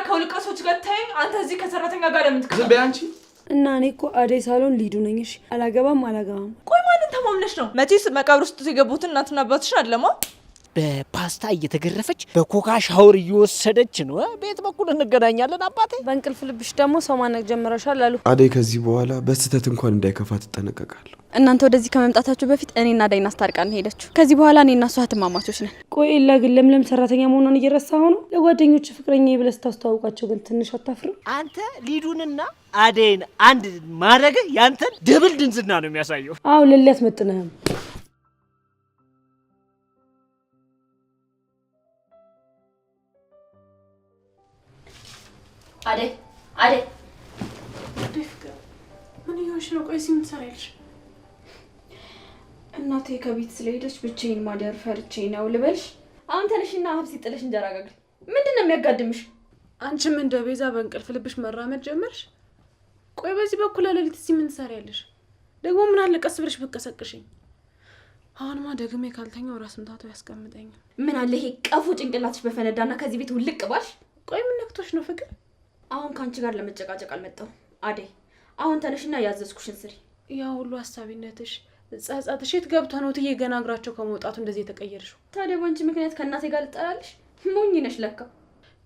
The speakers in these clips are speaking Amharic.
ከውልቀሶች ጋር ታይኝ፣ አንተ እዚህ ከሰራተኛ ጋር ለምን ዝም በይ አንቺ። እና እኔ እኮ አደይ ሳልሆን ሊዱ ነኝ። እሺ አላገባም አላገባም። ቆይ ማንን ተማምነሽ ነው? መቼስ መቃብር ውስጥ የገቡትን እናትና አባትሽን አይደለማ። በፓስታ እየተገረፈች በኮካ ሻወር እየወሰደች ነው። ቤት በኩል እንገናኛለን አባቴ። በእንቅልፍ ልብሽ ደግሞ ሰው ማነቅ ጀምረሻል አሉ። አደይ ከዚህ በኋላ በስህተት እንኳን እንዳይከፋ ትጠነቀቃለሁ። እናንተ ወደዚህ ከመምጣታችሁ በፊት እኔና አደይን አስታርቃን ሄደችው። ከዚህ በኋላ እኔና እሷ እህትማማቾች ነን። ቆይ ኤላ ግን ለምለም ሰራተኛ መሆኗን እየረሳሁ ነው። ለጓደኞች ፍቅረኛ ብለህ ስታስተዋውቃቸው ግን ትንሽ አታፍርም? አንተ ሊዱንና አደይን አንድ ማድረግ ያንተን double ድንዝና ነው የሚያሳየው። አዎ ለሊ አትመጥንህም። አደይ አደይ፣ ፍቅር ምን እየሆንሽ ነው? ቆይ እዚህ ምን ትሰሪያለሽ? እናቴ ከቤት ስለሄደች ብቻዬን ማደር ፈርቼ ነው ልበልሽ? አሁን ተነሽና ሀብሲ ጥለሽ እንጀራ ጋግሪ። ምንድን ነው የሚያጋድምሽ? አንቺም እንደ ቤዛ በእንቅልፍ ልብሽ መራመድ ጀመርሽ? ቆይ በዚህ በኩል ሌሊት እዚህ ምን ትሰሪያለሽ? ደግሞ ምን አለ ቀስ ብለሽ ብትቀሰቅሽኝ። አሁንማ ደግሜ ካልተኛው ራስ ምታቱ ያስቀምጠኛል። ምን አለ ይሄ ቀፎ ጭንቅላትሽ በፈነዳና ከዚህ ቤት ውልቅ ባልሽ። ቆይ ምን ነክቶሽ ነው ፍቅር? አሁን ከአንቺ ጋር ለመጨቃጨቅ አልመጣሁም አደይ። አሁን ተነሽና ያዘዝኩሽን ስሪ። ያ ሁሉ ሀሳቢነትሽ ጸጸትሽ የት ገብቶ ነው እትዬ ገና እግራቸው ከመውጣቱ እንደዚህ የተቀየርሽው? ታዲያ በአንቺ ምክንያት ከእናቴ ጋር ልጠላልሽ? ሞኝ ነሽ ለካ።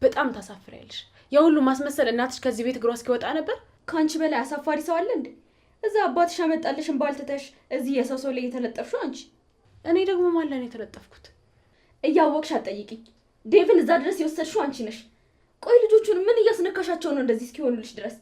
በጣም ታሳፍሪያለሽ። ያ ሁሉ ማስመሰል እናትሽ ከዚህ ቤት እግሯ እስኪወጣ ነበር። ከአንቺ በላይ አሳፋሪ ሰው አለ እንዴ? እዛ አባትሽ ያመጣልሽን ባል ትተሽ እዚህ የሰው ሰው ላይ የተለጠፍሽው አንቺ። እኔ ደግሞ ማን ላይ ነው የተለጠፍኩት? እያወቅሽ አትጠይቂኝ። ዴቭን እዛ ድረስ የወሰድሽው አንቺ ነሽ። ቆይ ልጆቹን ምን እያስነካሻቸው ነው እንደዚህ እስኪሆኑልሽ ድረስ?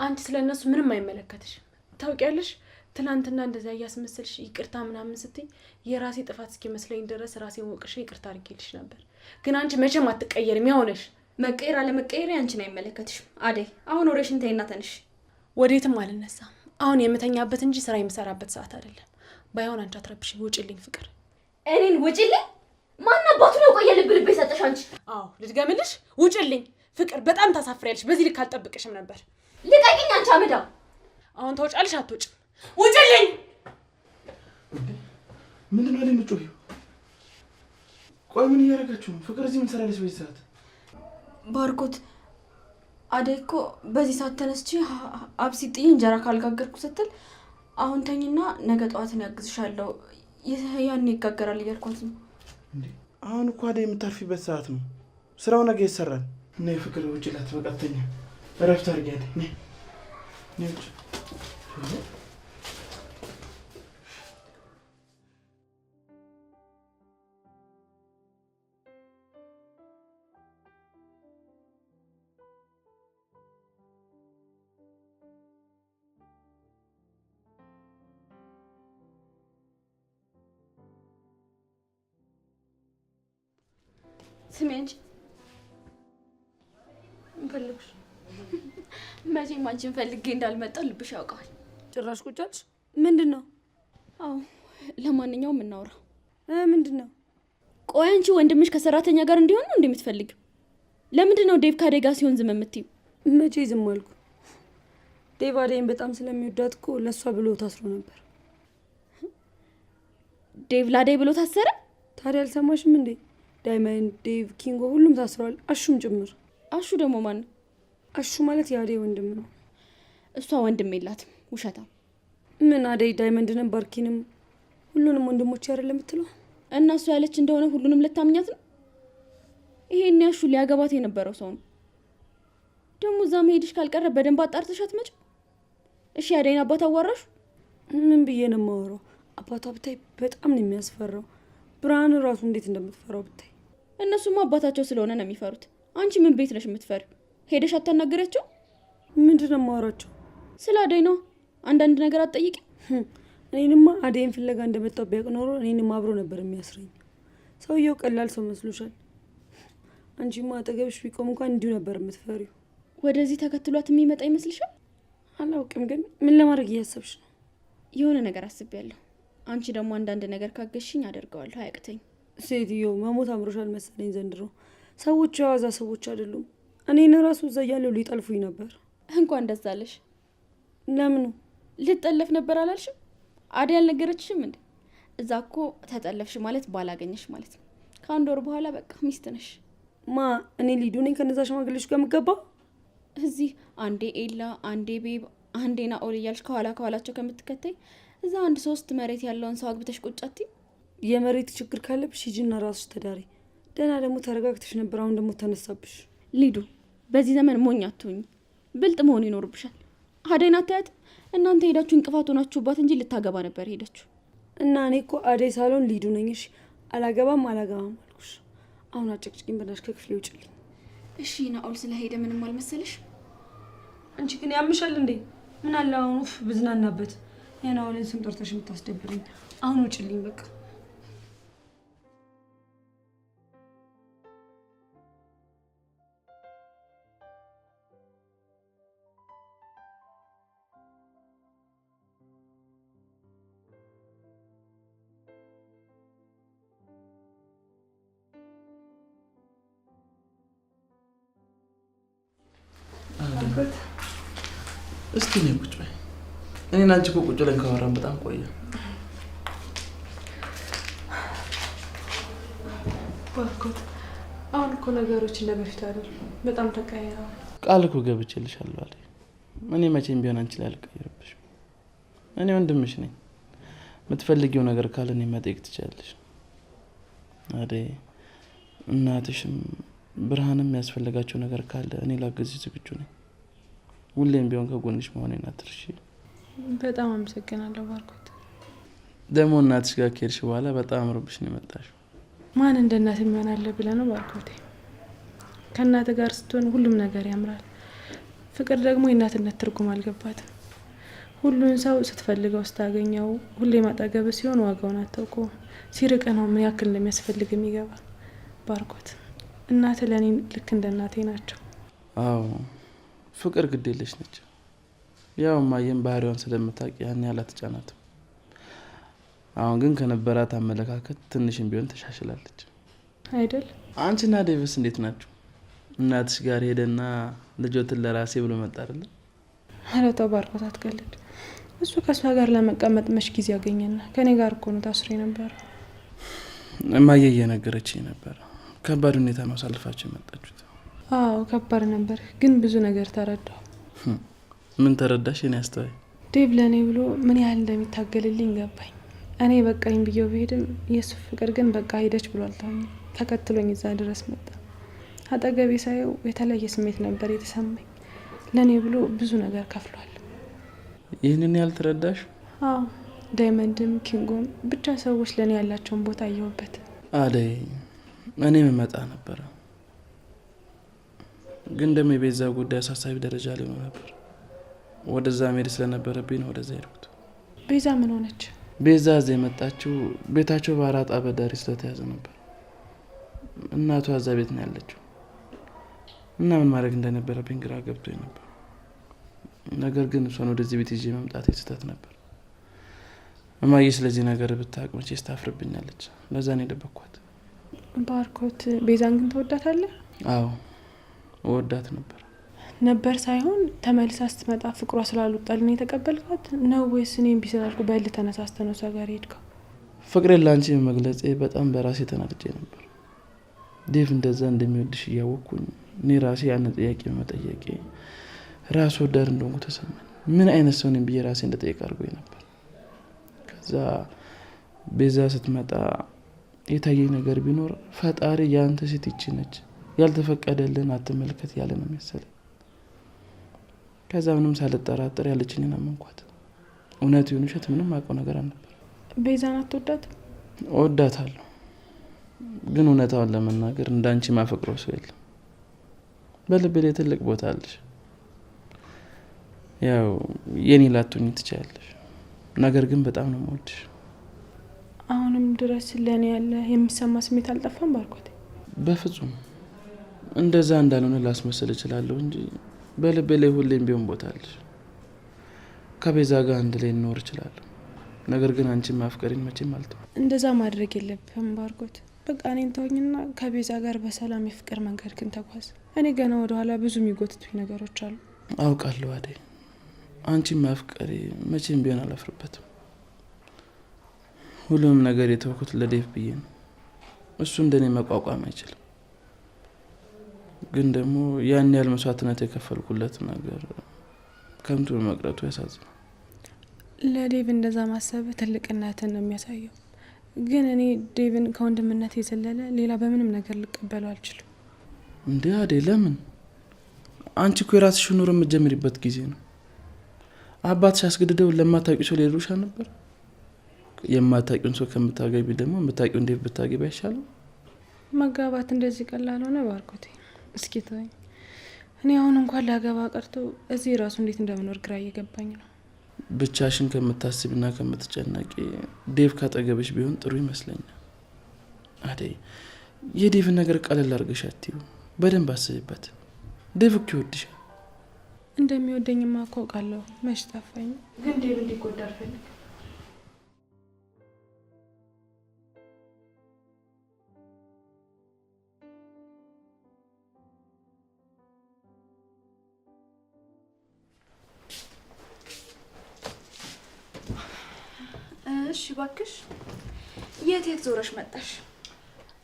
አንቺ ስለ እነሱ ምንም አይመለከትሽም። ታውቂያለሽ፣ ትናንትና እንደዚያ እያስመሰልሽ ይቅርታ ምናምን ስትይ የራሴ ጥፋት እስኪመስለኝ ድረስ ራሴን ወቅሼ ይቅርታ አድርጌልሽ ነበር። ግን አንቺ መቼም አትቀየርም። ያው ነሽ። መቀየር አለመቀየር አንቺን አይመለከትሽም አደይ። አሁን ወሬሽን ተይና ተነሽ። ወዴትም አልነሳም። አሁን የምተኛበት እንጂ ስራ የምሰራበት ሰዓት አይደለም። ባይሆን አንቺ አትረብሽኝ። ውጭልኝ ፍቅር። እኔን ውጭልኝ? ማን አባቱ ነው ቆየ ልብ ልብ የሰጠሽ አንቺ? አዎ ልድገምልሽ፣ ውጭልኝ ፍቅር። በጣም ታሳፍሪያለሽ። በዚህ ልክ አልጠብቅሽም ነበር። ልቀቂኝ አንቺ አመዳ። አሁን ተውጫለሽ አትውጭም? ውጭልኝ! ምንድን ነው የምትጮሂው? ቆይ ምን እያደረጋችሁ ነው? ፍቅር እዚህ ምን ትሰሪያለሽ በዚህ ሰዓት? ባርኮት፣ አደይ እኮ በዚህ ሰዓት ተነስቼ አብሲት ጥዬ እንጀራ ካልጋገርኩ ስትል አሁን ተኝና ነገ ጠዋትን ያግዝሻለሁ ያኔ ይጋገራል እያልኳት ነው። አሁን እኮ አደይ የምታርፊበት ሰዓት ነው። ስራው ነገ ይሰራል። ነይ ፍቅር፣ ውጭ ላት፣ በቃ ተኛ፣ እረፍት አድርጊ። አደይ ነይ፣ ነይ ውጭ። ስሚ አንቺ፣ ምን ፈለግሽ? መቼም አንቺን ፈልጌ እንዳልመጣ ልብሽ ያውቀዋል። ጭራሽ ቁጭ አልሽ? ምንድን ነው? አዎ ለማንኛውም እናውራ። ምንድን ነው? ቆይ አንቺ ወንድምሽ ከሰራተኛ ጋር እንዲሆን ነው እንዴ የምትፈልጊው? ለምንድን ነው ዴቭ ከአደይ ጋር ሲሆን ዝም የምትይው? መቼ ዝም አልኩ? ዴቭ አደይን በጣም ስለሚወዳት እኮ ለእሷ ብሎ ታስሮ ነበር። ዴቭ ለአደይ ብሎ ታሰረ? ታዲያ አልሰማሽም እንዴ? ዳይመንድ፣ ዴቭ፣ ኪንጎ ሁሉም ታስረዋል፣ አሹም ጭምር። አሹ ደግሞ ማን ነው? አሹ ማለት የአደይ ወንድም ነው። እሷ ወንድም የላትም፣ ውሸታም። ምን አደይ ዳይመንድንም ባርኪንም ሁሉንም ወንድሞች አይደል የምትለው? እና እሷ ያለች እንደሆነ ሁሉንም ልታምኛት ነው? ይሄን ያሹ ሊያገባት የነበረው ሰው ነው። ደግሞ እዛ መሄድሽ ካልቀረ በደንብ አጣርተሽ አትመጭም? እሺ የአደይን አባት አዋራሹ? ምን ብዬ ነው የማወራው? አባቷ ብታይ በጣም ነው የሚያስፈራው። ብርሃን ራሱ እንዴት እንደምትፈራው ብታይ። እነሱማ አባታቸው ስለሆነ ነው የሚፈሩት። አንቺ ምን ቤት ነሽ የምትፈሪው? ሄደሽ አታናግሪያቸው? ምንድን ነው የማወራቸው? ስለ አደይ ነው። አንዳንድ ነገር አትጠይቂም? እኔንማ አደይን ፍለጋ እንደመጣው ቢያውቅ ኖሮ እኔንም አብሮ ነበር የሚያስረኝ። ሰውየው ቀላል ሰው መስሎሻል? አንቺማ አጠገብሽ ቢቆም እንኳን እንዲሁ ነበር የምትፈሪው። ወደዚህ ተከትሏት የሚመጣ ይመስልሻል? አላውቅም፣ ግን ምን ለማድረግ እያሰብሽ ነው? የሆነ ነገር አስቤያለሁ። አንቺ ደግሞ አንዳንድ ነገር ካገዝሽኝ አደርገዋለሁ፣ አያቅተኝ። ሴትዮ መሞት አምሮሻል መሰለኝ ዘንድሮ። ሰዎቹ የዋዛ ሰዎች አይደሉም። እኔን ራሱ እዛ እያለሁ ሊጠልፉኝ ነበር። እንኳን ደስ አለሽ። ለምኑ? ልጠለፍ ነበር አላልሽም? አደይ አልነገረችሽም እንዴ? እዛ እኮ ተጠለፍሽ ማለት ባላገኘሽ ማለት ነው። ከአንድ ወር በኋላ በቃ ሚስት ነሽ። ማ እኔ ሊዱ ነኝ ከነዛ ሽማግሌዎች ጋር የምገባው? እዚህ አንዴ ኤላ፣ አንዴ ቤብ፣ አንዴ ናኦል እያልሽ ከኋላ ከኋላቸው ከምትከተይ እዛ አንድ 3 መሬት ያለውን ሰው አግብተሽ ቁጭ አትይም? የመሬት ችግር ካለብሽ ሂጂና ራስሽ ተዳሪ። ደህና ደግሞ ተረጋግተሽ ነበር፣ አሁን ደግሞ ተነሳብሽ። ሊዱ በዚህ ዘመን ሞኝ አትሁኚ፣ ብልጥ መሆን ይኖርብሻል። አደይን አታያትም? እናንተ ሄዳችሁ እንቅፋት ሆናችሁባት እንጂ ልታገባ ነበር ሄደችው። እና እኔ እኮ አደይ ሳልሆን ሊዱ ነኝ። እሺ አላገባም አላገባም አልኩሽ። አሁን አጨቅጭቂኝ በእናትሽ፣ ከክፍሌ ውጭልኝ። እሺ ናኦል ስለሄደ ምንም አልመሰለሽ? አንቺ ግን ያምሻል እንዴ? ምን አለ አሁን ኡፍ ብዝናናበት። የናኦልን ስም ጠርተሽ የምታስደብሪኝ። አሁን ውጭልኝ በቃ። እስቲ እኔ ቁጭ በይ። እኔና አንቺ እኮ ቁጭ ብለን ካወራን በጣም ቆየ። ባርኮት፣ አሁን እኮ ነገሮች እንደ በፊቱ አይደሉም፣ በጣም ተቀያይረዋል። ቃል እኮ ገብቼልሻለሁ አለኝ። እኔ መቼም ቢሆን አንቺ ላይ አልቀየርብሽም። እኔ ወንድምሽ ነኝ። የምትፈልጊው ነገር ካለ እኔን መጠየቅ ትችያለሽ። አደይ፣ እናትሽም ብርሃንም ያስፈልጋቸው ነገር ካለ እኔ ላግዝሽ ዝግጁ ነኝ። ሁሌም ቢሆን ከጎንሽ መሆኔን አትርሺ። በጣም አመሰግናለሁ ባርኮት። ደግሞ እናትሽ ጋር ከሄድሽ በኋላ በጣም አምሮብሽ ነው የመጣሽው። ማን እንደ እናት የሚሆን አለ ብለህ ነው ባርኮቴ? ከእናት ጋር ስትሆን ሁሉም ነገር ያምራል። ፍቅር ደግሞ የእናትነት ትርጉም አልገባትም። ሁሉን ሰው ስትፈልገው ስታገኘው ሁሌም አጠገብህ ሲሆን ዋጋውን አታውቀውም። ሲርቅህ ነው ምን ያክል እንደሚያስፈልግ የሚገባ። ባርኮት፣ እናትህ ለእኔ ልክ እንደ እናቴ ናቸው። አዎ ፍቅር ግድ የለሽ ነች። ያው እማዬም ባህሪዋን ስለምታውቅ ያን ያህል አትጫናትም። አሁን ግን ከነበራት አመለካከት ትንሽም ቢሆን ተሻሽላለች አይደል? አንቺና ዴቪስ እንዴት ናችሁ? እናትሽ ጋር ሄደና ልጆትን ለራሴ ብሎ መጣ አይደል? ኧረ ተው ባርኮት አትቀልድ። እሱ ከእሷ ጋር ለመቀመጥ መች ጊዜ ያገኘና? ከኔ ጋር እኮ ነው ታስሮ የነበረው። እማዬ እየነገረችኝ ነበር። ከባድ ሁኔታ ነው አሳልፋችሁ የመጣችሁት። አዎ ከባድ ነበር፣ ግን ብዙ ነገር ተረዳሁ። ምን ተረዳሽ የኔ አስተዋይ? ዴቭ ለእኔ ብሎ ምን ያህል እንደሚታገልልኝ ገባኝ። እኔ በቃኝ ብዬው ብሄድም የእሱ ፍቅር ግን በቃ ሄደች ብሎ አልተወኝም። ተከትሎኝ እዛ ድረስ መጣ። አጠገቤ ሳየው የተለየ ስሜት ነበር የተሰማኝ። ለእኔ ብሎ ብዙ ነገር ከፍሏል። ይህንን ያህል ተረዳሽ? አዎ ዳይመንድም ኪንጎም ብቻ ሰዎች ለእኔ ያላቸውን ቦታ አየሁበት። አደይ እኔም እመጣ ነበረ፣ ግን ደግሞ የቤዛ ጉዳይ አሳሳቢ ደረጃ ላይ ሆኖ ነበር። ወደዛ መሄድ ስለነበረብኝ ነው ወደዛ ሄድኩት። ቤዛ ምን ሆነች? ቤዛ እዚህ የመጣችው ቤታቸው በአራጣ አበዳሪ ስለተያዘ ነበር። እናቷ እዛ ቤት ነው ያለችው እና ምን ማድረግ እንደነበረብኝ ግራ ገብቶኝ ነበር። ነገር ግን እሷን ወደዚህ ቤት ይዤ መምጣቴ ስህተት ነበር። እማዬ ስለዚህ ነገር ብታውቅ መቼስ ታፍርብኛለች። ለዛ ነው የደበቅኳት። ባርኮት፣ ቤዛን ግን ትወዳታለህ? አዎ እወዳት ነበር። ነበር ሳይሆን ተመልሳ ስትመጣ ፍቅሯ ስላልወጣልኝ ነው የተቀበልኳት ነው ወይስ እኔ እምቢ ስላልኩ በእልህ ተነሳስተህ ነው እሷ ጋር የሄድከው? ፍቅሬን ላንቺ መግለጼ በጣም በራሴ ተናድጄ ነበር። ዴቭ እንደዛ እንደሚወድሽ እያወቅኩኝ እኔ ራሴ ያንን ጥያቄ በመጠየቄ ራስ ወዳድ እንደሆንኩ ተሰማኝ። ምን አይነት ሰው ነኝ ብዬ ራሴ እንደጠየቅ አድርጎኝ ነበር። ከዛ ቤዛ ስትመጣ የታየኝ ነገር ቢኖር ፈጣሪ የአንተ ሴት ይቺ ነች፣ ያልተፈቀደልን አትመልከት ያለ ነው መሰለኝ። ከዛ ምንም ሳልጠራጠር ያለችኝን አመንኳት። እውነት ይሁን ውሸት ምንም አውቀው ነገር አልነበረም። ቤዛን አትወዳትም? እወዳታለሁ፣ ግን እውነታውን ለመናገር እንዳንቺ ማፈቅረው ሰው የለም። በልቤ ላይ ትልቅ ቦታ አለሽ። ያው የኔ ላትሆኚ ትችያለሽ፣ ነገር ግን በጣም ነው የምወድሽ። አሁንም ድረስ ለኔ ያለ የሚሰማ ስሜት አልጠፋም ባርኮቴ? በፍጹም እንደዛ እንዳልሆነ ላስመስል እችላለሁ እንጂ በልቤ ላይ ሁሌም ቢሆን ቦታ አለሽ። ከቤዛ ጋር አንድ ላይ እንኖር እችላለሁ፣ ነገር ግን አንቺን ማፍቀሬን መቼም አልተውም። እንደዛ ማድረግ የለብህም ባርኮት። በቃ እኔን ተወኝና ከቤዛ ጋር በሰላም የፍቅር መንገድ ግን ተጓዝ። እኔ ገና ወደ ኋላ ብዙ የሚጎትቱኝ ነገሮች አሉ። አውቃለሁ አደይ፣ አንቺን ማፍቀሬ መቼም ቢሆን አላፍርበትም። ሁሉንም ነገር የተውኩት ለዴቭ ብዬ ነው። እሱ እንደኔ መቋቋም አይችልም። ግን ደግሞ ያን ያህል መስዋዕትነት የከፈልኩለት ነገር ከንቱ መቅረቱ ያሳዝናል። ለዴቭ እንደዛ ማሰብ ትልቅነትን ነው የሚያሳየው። ግን እኔ ዴቭን ከወንድምነት የዘለለ ሌላ በምንም ነገር ልቀበለው አልችልም። እንዴ አዴ፣ ለምን? አንቺ እኮ የራስሽን ኑሮ የምትጀምሪበት ጊዜ ነው። አባትሽ አስገድደው ለማታውቂው ሰው ሊድሩሽ ነበር። የማታውቂውን ሰው ከምታገቢ ደግሞ የምታውቂውን ዴቭ ብታገቢ አይሻልም? መጋባት እንደዚህ ቀላል ሆነ? ባርኮቴ፣ እስኪ ተወኝ። እኔ አሁን እንኳን ላገባ ቀርቶ እዚህ ራሱ እንዴት እንደምኖር ግራ እየገባኝ ነው። ብቻሽን ከምታስቢና ከምትጨነቂ ዴቭ ካጠገብሽ ቢሆን ጥሩ ይመስለኛል። አደይ፣ የዴቭን ነገር ቀለል አድርገሽ አትዩ፣ በደንብ አስቢበት። ዴቭ እኮ ይወድሻል። እንደሚወደኝማ እኮ አውቃለሁ። መች ጠፋኝ። ግን ዴቭ እንዲጎዳ አልፈልግም። እሺ እባክሽ፣ የት የት ዞረሽ መጣሽ?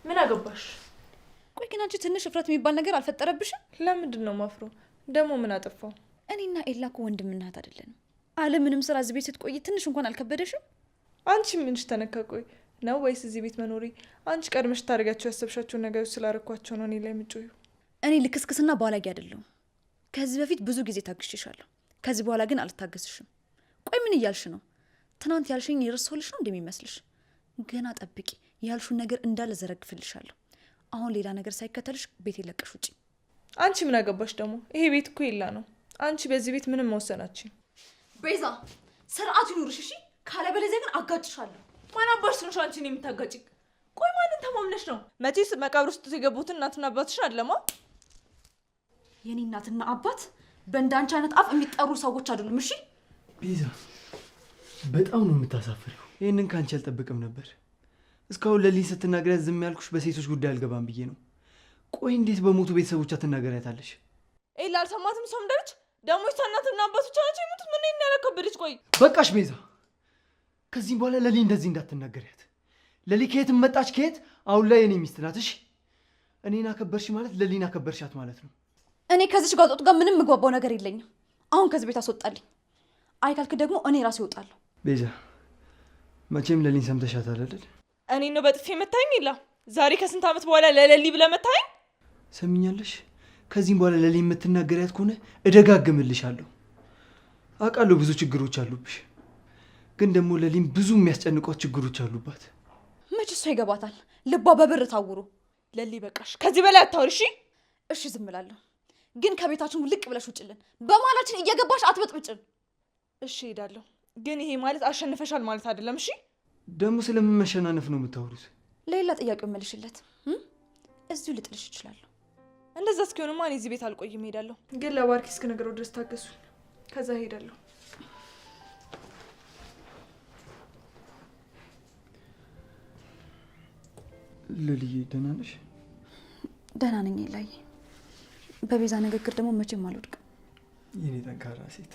ምን አገባሽ? ቆይ ግን አንቺ ትንሽ እፍረት የሚባል ነገር አልፈጠረብሽም? ለምንድን ነው ማፍሮ? ደግሞ ምን አጠፋው? እኔና ኤላ እኮ ወንድምና እህት አይደለንም። አለምንም ስራ እዚህ ቤት ስትቆይ ትንሽ እንኳን አልከበደሽም? አንቺ ምንሽ ተነካ? ቆይ ነው ወይስ እዚህ ቤት መኖሪ አንቺ ቀድመሽ ታደርጋቸው ያሰብሻቸውን ነገሮች ስላረኳቸው ነው እኔ ላይ የምጮይው? እኔ ልክስክስና ባላጊ አይደለሁም። ከዚህ በፊት ብዙ ጊዜ ታግሼሻለሁ። ከዚህ በኋላ ግን አልታገስሽም። ቆይ ምን እያልሽ ነው? ትናንት ያልሽኝ የረሳሁልሽ ነው እንደሚመስልሽ? ገና ጠብቂ፣ ያልሹን ነገር እንዳለ ዘረግፍልሻለሁ። አሁን ሌላ ነገር ሳይከተልሽ ቤት ለቀሽ ውጪ። አንቺ ምን አገባሽ ደግሞ? ይሄ ቤት እኮ የላ ነው። አንቺ በዚህ ቤት ምንም መወሰናችን። ቤዛ ስርዓቱ ይኑርሽ እሺ። ካለበለዚያ ግን አጋጭሻለሁ። ማን አባሽ ነሽ አንቺ እኔን የምታጋጭ? ቆይ ማንን ተማምነሽ ነው? መቼስ መቃብር ውስጥ የገቡትን እናትና አባትሽን አይደለማ። የኔ እናትና አባት በእንዳንቺ አይነት አፍ የሚጠሩ ሰዎች አይደሉም። እሺ ቤዛ፣ በጣም ነው የምታሳፍሪው። ይህንን ከአንቺ አልጠብቅም ነበር። እስካሁን ለሊን ስትናገሪያት ዝም ያልኩሽ በሴቶች ጉዳይ አልገባም ብዬ ነው። ቆይ እንዴት በሞቱ ቤተሰቦቿ ትናገሪያታለሽ? ኤላ አልሰማትም። እሷም እንዳለች ደግሞ የእሷ እናትና አባቶቿ ናቸው የሞቱት። ምን ይሄን ያላከበደች? ቆይ በቃሽ ቤዛ፣ ከዚህም በኋላ ለሊ እንደዚህ እንዳትናገሪያት። ለሊ ከየትም መጣች ከየት፣ አሁን ላይ የኔ ሚስት ናት። እሺ እኔን አከበርሽ ማለት ለሊን አከበርሻት ማለት ነው። እኔ ከዚች ጋጦጥ ጋር ምንም የምግባባው ነገር የለኝም። አሁን ከዚህ ቤት አስወጣልኝ። አይ ካልክ ደግሞ እኔ ራሴ እወጣለሁ። ቤዛ መቼም ለሊን ሰምተሻታል አይደል? እኔ ነው በጥፊ መታኝ። ኤላ ዛሬ ከስንት ዓመት በኋላ ለለሊ ብለህ መታኝ? ሰሚኛለሽ? ከዚህም በኋላ ለሊ የምትናገሪያት ከሆነ እደጋግምልሻለሁ። አውቃለሁ ብዙ ችግሮች አሉብሽ፣ ግን ደግሞ ለሊም ብዙ የሚያስጨንቋት ችግሮች አሉባት። መች እሷ ይገባታል። ልቧ በብር ታውሮ። ለሊ በቃሽ፣ ከዚህ በላይ አታውሪ። እሺ እሺ ዝም እላለሁ፣ ግን ከቤታችን ልቅ ብለሽ ውጭልን። በመሀላችን እየገባሽ አትበጥብጭን። እሺ እሄዳለሁ፣ ግን ይሄ ማለት አሸንፈሻል ማለት አይደለም። እሺ ደግሞ ስለምን መሸናነፍ ነው የምታወሩት? ሌላ ጥያቄው መልሽለት። እዚሁ ልጥልሽ እችላለሁ። እንደዛ እስኪሆንማ እኔ እዚህ ቤት አልቆይም፣ እሄዳለሁ። ግን ለባርኪ እስክነግረው ድረስ ታገሱኝ፣ ከዛ እሄዳለሁ። ለልዬ ደህና ነሽ? ደህና ነኝ ኤላዬ። በቤዛ ንግግር ደግሞ መቼም አልወድቅም። የኔ ጠንካራ ሴት።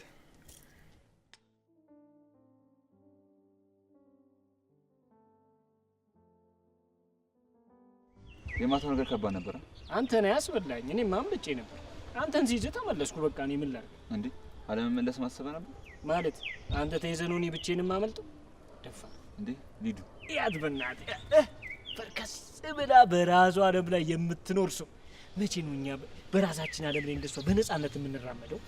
የማታው ነገር ከባድ ነበረ። አንተ ነህ ያስበላኝ። እኔማ አምልጬ ነበር። አንተን ሲይዝ ተመለስኩ። በቃ እኔ ምን ላድርግ እንዴ? አለመመለስ ማሰበ ነበር ማለት አንተ ተይዘህ ነው እኔ ብቻዬን የማመልጠው? ደፋ እንዴ ሊዱ ያት በእናትህ ፈርከስ ብላ በራሷ ዓለም ላይ የምትኖር ሰው መቼ ነው እኛ በራሳችን ዓለም ላይ እንደሷ በነፃነት የምንራመደው?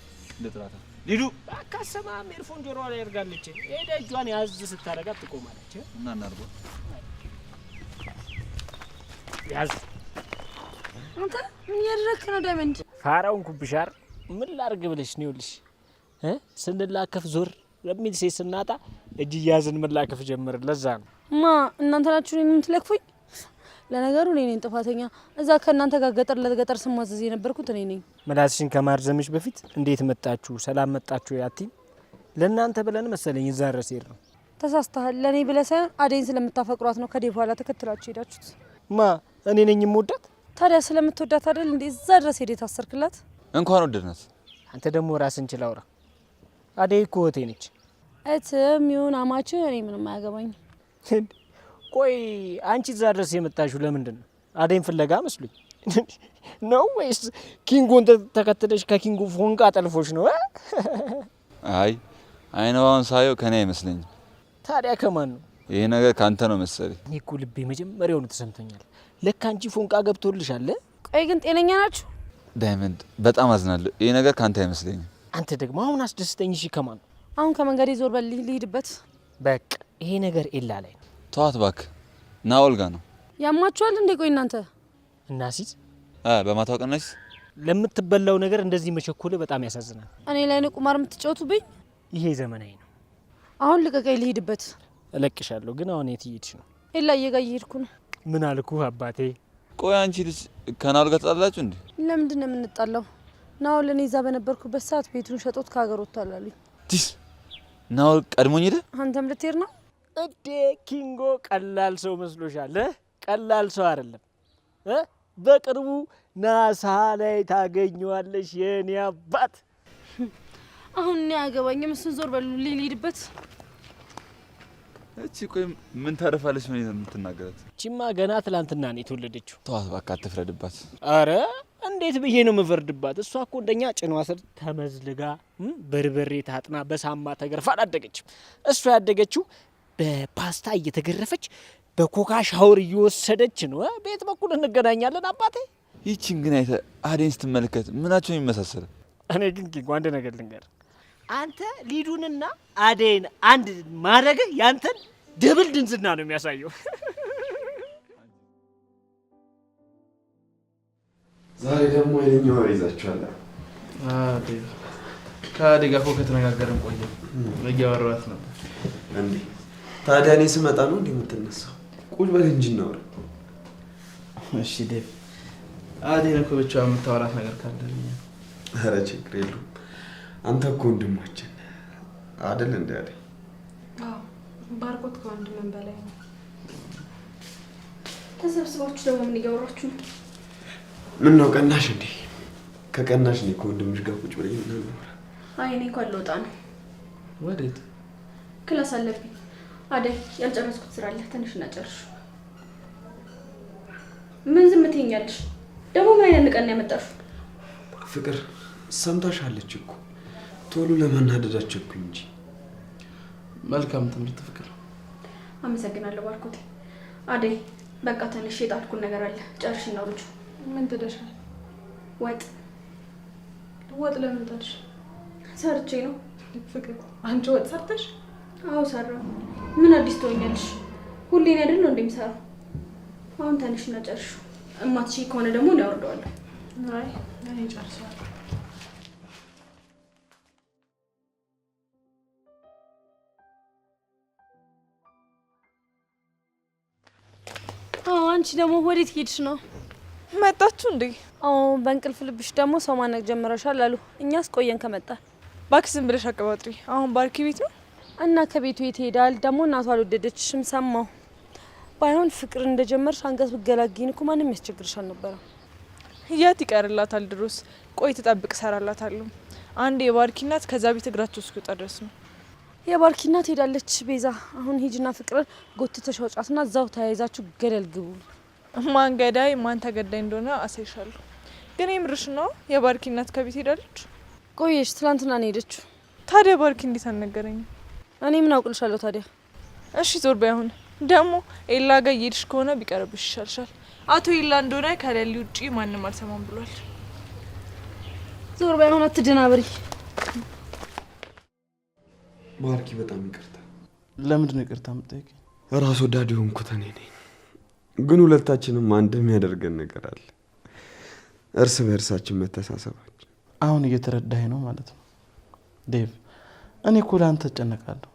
ልጥራታ ሊዱ አካሰማም earphone ጆሮዋ ላይ አድርጋለች። ሄዳ እጇን ያዝ ስታረጋት ትቆማለች። እና እናድርጎ ያዝ አንተ ምን እያደረግክ ነው ዳይመንድ? ፋራውን ኩብሻር ምን ላድርግ ብለሽ ነው? ይኸውልሽ ስንላከፍ ዞር ለሚል ሴት ስናጣ እጅ እያዝን መላከፍ ጀመርን። ለዛ ነው ማ እናንተ ናችሁ እኔን የምትለክፉኝ? ለነገሩ እኔ ነኝ ጥፋተኛ። እዛ ከእናንተ ጋር ገጠር ለገጠር ስማዘዝ የነበርኩት እኔ ነኝ። ምላስሽን ከማርዘምሽ በፊት እንዴት መጣችሁ ሰላም መጣችሁ ያቲም ለእናንተ ብለን መሰለኝ እዛ ድረስ ሄድነው። ተሳስተሃል። ለእኔ ብለህ ሳይሆን አደይን ስለምታፈቅሯት ነው ከዴ በኋላ ተከትላችሁ ሄዳችሁት። ማ እኔ ነኝ የምወዳት? ታዲያ ስለምትወዳት አይደል እንዴ እዛ ድረስ ሄደ የታሰርክላት? እንኳን ወደድናት። አንተ ደግሞ ራስን ችል አውራ። አደይ እኮ እህቴ ነች። እህትም ይሁን አማችህ እኔ ምንም አያገባኝም። ቆይ አንቺ እዛ ድረስ የመጣሽው ለምንድን ነው? አደይን ፍለጋ መስሉኝ። ነው ወይስ ኪንጎን ተከትለሽ ከኪንጎ ፎንቃ ጠልፎሽ ነው? አይ አይነዋን ሳየው ከኔ አይመስለኝም። ታዲያ ከማን ነው? ይሄ ነገር ካንተ ነው መሰለኝ። እኔ እኮ ልቤ መጀመሪያውኑ ተሰምቶኛል። ለካ አንቺ ፎንቃ ገብቶልሻል። ቆይ ግን ጤነኛ ናችሁ? ዳይመንድ በጣም አዝናለሁ። ይሄ ነገር ካንተ አይመስለኝም። አንተ ደግሞ አሁን አስደስተኝ። እሺ ከማን ነው? አሁን ከመንገዴ ዞር በል ልሂድበት። በቃ ይሄ ነገር ኤላ ላይ ነው። ተዋት እባክህ። ናኦል ጋ ነው። ያማችኋል እንዴ? ቆይ እናንተ እና ሲዝ በማታው ቀነስ ለምትበላው ነገር እንደዚህ መቸኮል በጣም ያሳዝናል። እኔ ላይ ነው ቁማር የምትጫወቱብኝ? ይሄ ዘመናዊ ነው። አሁን ልቀቀኝ ልሂድበት። እለቅሻለሁ፣ ግን አሁን የት እየሄድሽ ነው? ኤላዬ ጋር እየሄድኩ ነው። ምን አልኩህ አባቴ? ቆይ አንቺ ልጅ ከናኦል ጋር ተጣላችሁ እንዴ? ለምንድን ነው የምንጣላው? ናኦል እኔ እዛ በነበርኩበት ሰዓት ቤቱን ሸጦት ከሀገር ወጥቷል አሉኝ። ዲስ ናኦል ቀድሞኝ ሄደ። አንተም ልትሄድ ነው እንዴ? ኪንጎ ቀላል ሰው መስሎሻል? ቀላል ሰው አይደለም። በቅርቡ ናሳ ላይ ታገኘዋለሽ የኔ አባት። አሁን እኔ አያገባኝም። እሱን ዞር በሉ ልሂድበት። እቺ ቆይ ምን ታረፋለች? ምን የምትናገራት? እቺማ ገና ትላንትና ነው የተወለደችው። ተዋት እባክህ፣ አትፍረድባት። አረ እንዴት ብዬ ነው የምፈርድባት? እሷ እኮ እንደኛ ጭኗ ስር ተመዝልጋ በርበሬ ታጥና በሳማ ተገርፋ አላደገችም። እሷ ያደገችው በፓስታ እየተገረፈች በኮካ ሻወር እየወሰደች ነው። ቤት በኩል እንገናኛለን አባቴ። ይቺን ግን አይተህ አዴን ስትመለከት ምናቸው የሚመሳሰል? እኔ ግን ኪንጎ አንድ ነገር ልንገር፣ አንተ ሊዱንና አዴን አንድ ማድረግህ ያንተን double ድንዝና ነው የሚያሳየው። ዛሬ ደግሞ ኃይለኛ ወሬ ይዛችኋል። ከአዴ ጋር እኮ ከተነጋገርን ቆየ። እያወራኋት ነበር። እንዴ ታዲያ እኔ ስመጣ ነው እንዴ የምትነሳው? ቁጭ በል እንጂ እናውራ። እሺ ዴቭ፣ አዴን እኮ ብቻዋን የምታወራት ነገር ካለ። ኧረ ችግር የለውም። አንተ እኮ ወንድማችን አይደል እንዴ? አዴ? አዎ፣ ባርኮት ከወንድምም በላይ ነው። ተሰብስባችሁ ደግሞ ምን እያወራችሁ ነው? ምን ነው ቀናሽ እንዴ? ከቀናሽ እኔ ከወንድምሽ ጋር ቁጭ ብለን እናወራ። አይ እኔ እንኳን ልወጣ ነው። ወዴት? class አለብኝ። አደይ ያልጨረስኩት ስራ አለ፣ ትንሽ እናጨርሹ። ምን ዝም ትይኛለሽ? ደግሞ ምን አይነት ንቀን ነው ያመጣሽው? ፍቅር ሰምታሻለች እኮ፣ ቶሎ ለመናደድ አቸኩኝ እንጂ። መልካም ትምህርት ፍቅር። አመሰግናለሁ ባርኮቴ። አደይ በቃ ትንሽ የጣልኩት ነገር አለ፣ ጨርሽና ውረጂ። ምን ትደሻል? ወጥ። ወጥ ለምን ጣልሽ? ሰርቼ ነው። ፍቅር አንቺ ወጥ ሰርተሽ? አዎ ሰራሁ። ምን አዲስ ትሆኛለሽ? ሁሌ እኔ አይደል ነው እንደሚሰራው። አሁን ተነሽና ጨርሹ። እማትችይ ከሆነ ደግሞ እኔ አወርደዋለሁ። አይ እኔ ጨርሰዋለሁ። አዎ አንቺ ደግሞ ወዴት ሄድሽ ነው? መጣችሁ እንዴ? አዎ በእንቅልፍ ልብሽ ደግሞ ሰው ማነቅ ጀምረሻል አሉ። እኛስ ቆየን ከመጣ። እባክሽ ዝም ብለሽ አቀባጥሪ። አሁን ባርኪ ቤት ነው እና ከቤቱ የት ይሄዳል ደግሞ? እናቷ አልወደደችሽም ሰማሁ። ባይሆን ፍቅር እንደጀመርሽ አንገት ብገላግኝ እኮ ማንም ያስቸግርሽ አልነበረም። የት ይቀርላታል? ድሮስ ቆይ ትጠብቅ እሰራላታለሁ። አንድ የባርኪ እናት ከዛ ቤት እግራቸው እስኪወጣ ድረስ ነው። የባርኪ እናት ሄዳለች። ቤዛ አሁን ሂጂና ፍቅርን ጎትተሽ አውጫትና እዛው ተያይዛችሁ ገደል ግቡ። ማን ገዳይ ማን ተገዳይ እንደሆነ አሳይሻለሁ። ግን የምርሽ ነው የባርኪ እናት ከቤት ሄዳለች? ቆየሽ፣ ትላንትና ነው የሄደችው። ታዲያ ባርኪ እንዴት አልነገረኝም? እኔ ምን አውቅልሻለሁ ታዲያ? እሺ ዞር በይ። አሁን ደግሞ ኤላ ጋር እየሄድሽ ከሆነ ቢቀርብሽ ይሻልሻል። አቶ ኤላ እንደሆነ ከሌሊ ውጪ ማንም አልሰማም ብሏል። ዞር በይ አሁን አትደናበሪ። ባርኪ በጣም ይቅርታ። ለምንድን ነው ይቅርታ የምጠይቀኝ? ራስ ወዳድ የሆንኩት እኔ ነኝ። ግን ሁለታችንም አንድ የሚያደርገን ነገር አለ፣ እርስ በእርሳችን መተሳሰባችን። አሁን እየተረዳኸኝ ነው ማለት ነው ዴቭ። እኔ እኮ ለአንተ እጨነቃለሁ።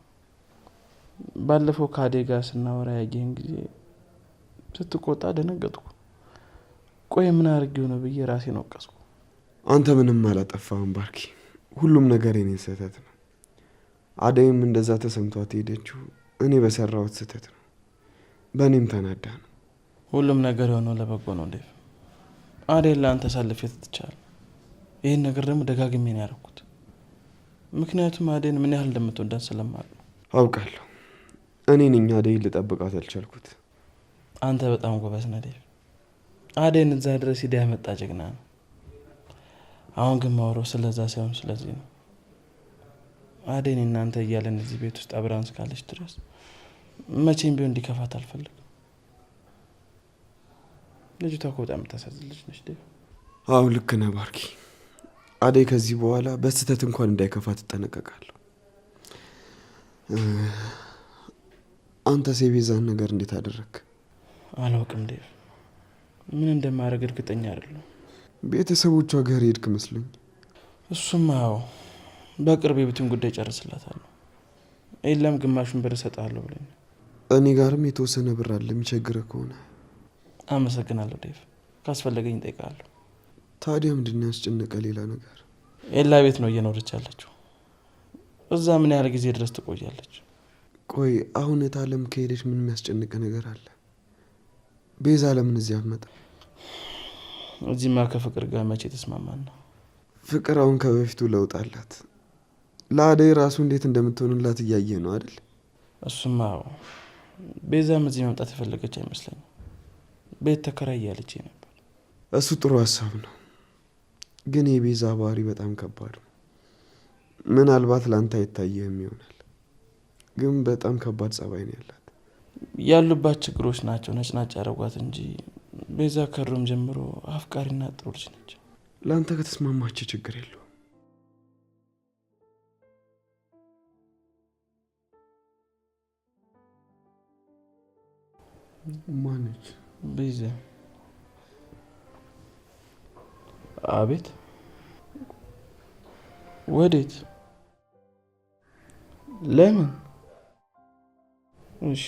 ባለፈው ከአዴ ጋር ስናወራ ያየህን ጊዜ ስትቆጣ ደነገጥኩ። ቆይ ምን አድርጌው ነው ብዬ ራሴን ወቀስኩ። አንተ ምንም አላጠፋህም ባርኪ። ሁሉም ነገር የኔ ስህተት ነው። አደይም እንደዛ ተሰምቷት ሄደችው እኔ በሰራሁት ስህተት ነው። በእኔም ተናዳ ነው። ሁሉም ነገር የሆነው ለበጎ ነው ዴቭ። አደይን ለአንተ አሳልፌ ሰጥቻለሁ። ይህን ነገር ደግሞ ደጋግሜ ነው ያደረኩት፣ ምክንያቱም አደይን ምን ያህል እንደምትወዳት ስለማውቅ ነው። አውቃለሁ። እኔ ነኝ አደይን ልጠብቃት ያልቻልኩት። አንተ በጣም ጎበዝ ነህ ዴቭ። አደይን እዛ ድረስ ሂዳ ያመጣ ጀግና ነው። አሁን ግን ማውራው ስለዛ ሳይሆን ስለዚህ ነው። አደይን እናንተ እያለን እዚህ ቤት ውስጥ አብራን እስካለች ድረስ መቼም ቢሆን እንዲከፋት አልፈልግም። ልጅቷ እኮ በጣም የምታሳዝን ልጅ ነች ዴቭ። አዎ ልክ ነህ ባርኪ። አደይ ከዚህ በኋላ በስህተት እንኳን እንዳይከፋት እጠነቀቃለሁ። አንተስ የቤዛን ነገር እንዴት አደረግክ? አላውቅም ዴቭ፣ ምን እንደማደርግ እርግጠኛ አይደለሁም። ቤተሰቦቿ ጋር ሄድክ መስሎኝ። እሱማ ያው በቅርብ የቤቱን ጉዳይ ጨርስላታለሁ። ኤላም ግማሹን ብር እሰጥሃለሁ ብሎኛል። እኔ ጋርም የተወሰነ ብር አለ የሚቸግርህ ከሆነ። አመሰግናለሁ ዴቭ፣ ካስፈለገኝ እጠይቅሃለሁ። ታዲያ ምንድን ነው ያስጨነቀ ሌላ ነገር? ኤላ ቤት ነው እየኖረች ያለችው። እዛ ምን ያህል ጊዜ ድረስ ትቆያለች? ቆይ አሁን እታለም ከሄደች ምን የሚያስጨንቅ ነገር አለ? ቤዛ ለምን እዚህ አትመጣም? እዚህማ ከፍቅር ጋር መቼ ተስማማን ነው? ፍቅር አሁን ከበፊቱ ለውጥ አላት። ለአደይ ራሱ እንዴት እንደምትሆንላት እያየ ነው አይደል? እሱማ አዎ። ቤዛም እዚህ መምጣት የፈለገች አይመስለኝም። ቤት ተከራይ እያለች ነበር። እሱ ጥሩ ሀሳብ ነው፣ ግን የቤዛ ባህሪ በጣም ከባድ ነው። ምናልባት ለአንተ አይታየህም ይሆናል፣ ግን በጣም ከባድ ጸባይ ነው ያላት። ያሉባት ችግሮች ናቸው ነጭናጭ ያደረጓት እንጂ ቤዛ ከድሮም ጀምሮ አፍቃሪና ጥሩ ልጅ ነች። ለአንተ ከተስማማች ችግር የለውም። ማነች? ቤዛ። አቤት። ወዴት? ለምን? እሺ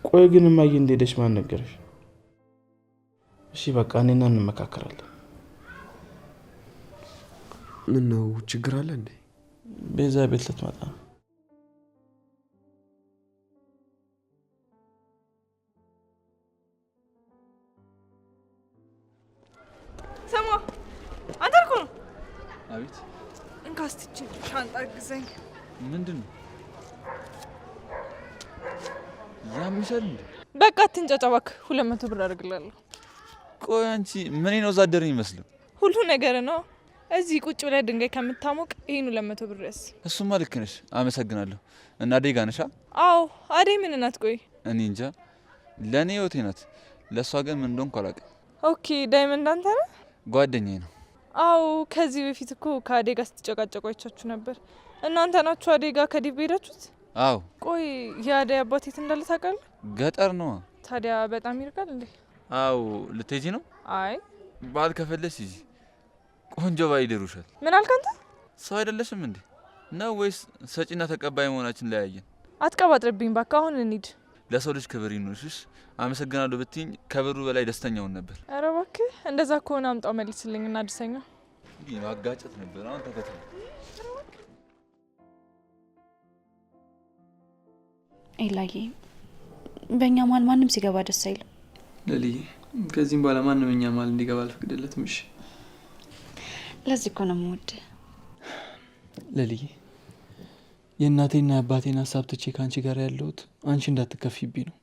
ቆይ ግን እማዬ እንደሄደች ማን ነገረሽ? እሺ በቃ እኔና እንመካከራለን። ምን ነው ችግር አለ እንዴ? ቤዛ ቤት ልትመጣ ነው። ስማ አንተ እኮ ነው። አቤት። እንካ እስቲ ይህቺን ሻንጣ አግዘኝ። ምንድን ነው ያምሻል እንዴ? በቃ አትንጫጫ እባክህ። 200 ብር አደርግልሃለሁ። ቆይ አንቺ ምን ነው ዛደር የሚመስለው? ሁሉ ነገር ነው። እዚህ ቁጭ ብለህ ድንጋይ ከምታሞቅ ይሄን 200 ብር ያዝ። እሱማ ልክ ነሽ። አመሰግናለሁ። እና አደይ ጋር ነሽ? አዎ። አደይ ምን ናት? ቆይ እኔ እንጃ። ለኔ ህይወቴ ናት፣ ለእሷ ግን ምን እንደሆንኩ አላውቅም። Okay ዳይመንድ አንተ ነህ? ጓደኛዬ ነው። አዎ ከዚህ በፊት እኮ ከአደይ ጋር ስትጨቃጨቁ አይቻችሁ ነበር። እናንተ ናችሁ አደይ ጋር ከዲብ ሄዳችሁት? አዎ። ቆይ የአደይ አባት የት እንዳለ ታውቃለህ? ገጠር ነው። ታዲያ በጣም ይርቃል እንዴ? አዎ። ልትሄጂ ነው? አይ ባል ከፈለሽ ሂጂ። ቆንጆ ባል ይድሩሻል። ምን አልክ አንተ? ሰው አይደለሽም እንዴ? ነው ወይስ ሰጪና ተቀባይ መሆናችን ለያየን? አትቀባጥርብኝ እባክህ። አሁን እንሂድ። ለሰው ልጅ ክብር ይኑርሽ። አመሰግናለሁ ብትይኝ ከብሩ በላይ ደስተኛውን ነበር። ኧረ እባክህ እንደዛ ከሆነ አምጣው መልስልኝና አድርሰኛ። እንዲህ ማጋጨት ነበር። አሁን ተፈታ። ኤላዬ በእኛ መሀል ማንም ሲገባ ደስ አይልም። ለልዬ ከዚህም በኋላ ማንም እኛ መሀል እንዲገባ አልፈቅድለትም። እሺ? ለዚህ እኮ ነው የምወድህ። ለልዬ የእናቴና የአባቴን ሀሳብ ትቼ ከአንቺ ጋር ያለሁት አንቺ እንዳትከፊብኝ ነው።